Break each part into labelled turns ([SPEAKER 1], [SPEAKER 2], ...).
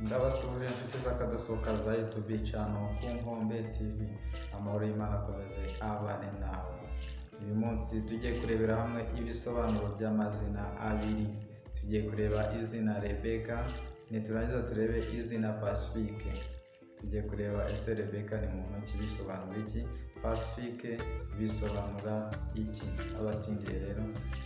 [SPEAKER 1] Ndabasuhuje inshuti z'akadasohoka za YouTube channel Ku Nkombe TV. Amahoro y'Imana akomeze abane nawe. Uyu munsi tugiye kurebera hamwe ibisobanuro by'amazina abiri. Tugiye kureba izina Rebecca, niturangiza turebe izina Pacifique. Tugiye kureba ese Rebecca ni muntu ki, bisobanura iki? Pacifique bisobanura iki? Abatindiye rero,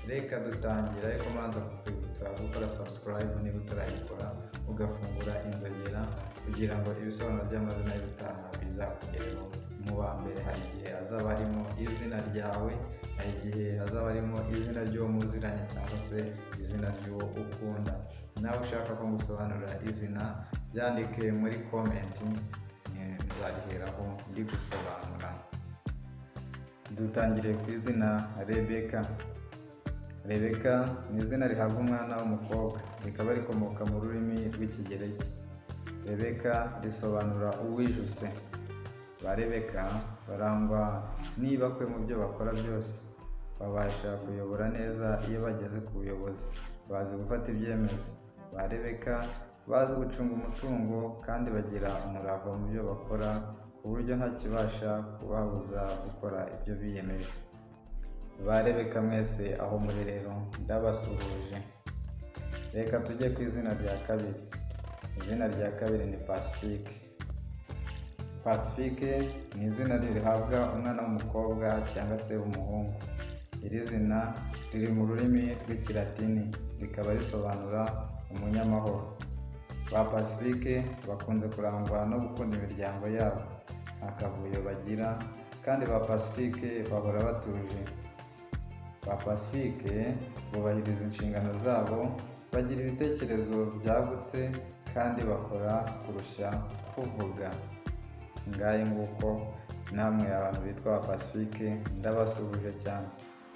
[SPEAKER 1] reka dutangira, ariko manza kukwibutsa gukora subscribe niba utarayikora, ugafungura inzogera kugira ngo ibisobanuro by'amazina y'ubutaha bizakugereho mu ba mbere. Hari igihe hazaba harimo izina ryawe, hari igihe hazaba harimo izina ry'uwo muziranye cyangwa se izina ry'uwo ukunda. Nawe ushaka ko ngusobanurira izina, byandike muri comment, nzariheraho ndi gusobanura. Dutangiriye ku izina Rebecca. Rebecca ni izina rihabwa umwana w'umukobwa, rikaba rikomoka mu rurimi rw'Ikigereki. Rebecca risobanura uwijuse. Ba Rebecca barangwa n'ibakwe mu byo bakora byose, babasha kuyobora neza iyo bageze ku buyobozi, bazi gufata ibyemezo. Ba Rebecca bazi gucunga umutungo kandi bagira umurava mu byo bakora, ku buryo nta kibasha kubabuza gukora ibyo biyemeje. Ba Rebecca mwese aho muri rero, ndabasuhuje. Reka tujye ku izina rya kabiri. Izina rya kabiri ni Pacifique. Pacifique ni izina rihabwa umwana w'umukobwa cyangwa se umuhungu. Iri zina riri mu rurimi rw'Ikilatini, rikaba risobanura umunyamahoro. Ba Pacifique bakunze kurangwa no gukunda imiryango yabo, nta kavuyo bagira, kandi ba Pacifique bahora batuje. Ba Pacifique bubahiriza inshingano zabo, bagira ibitekerezo byagutse kandi bakora kurusha kuvuga. Ngahe nguko, namwe abantu bitwa ba Pacifique ndabasuhuje cyane.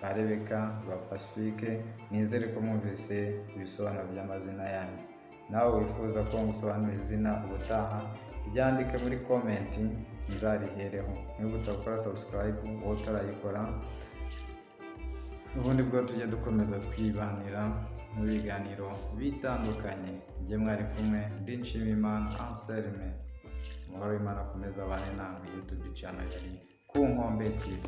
[SPEAKER 1] Ba Rebecca, ba Pacifique, nizere ko mwumvise ibisobanuro by'amazina yanyu. Nawe wifuza ko ngusobanurira izina ubutaha, ryandike muri comment nzarihereho. Nkwibutsa gukora subscribe wowe utarayikora, ubundi bwo tujye dukomeza twibanira mu biganiro bitandukanye. Njye mwari kumwe ndi Nshimiyimana Anselme. Amahoro y'Imana akomeze abane namwe. YouTube channel yari Ku Nkombe TV.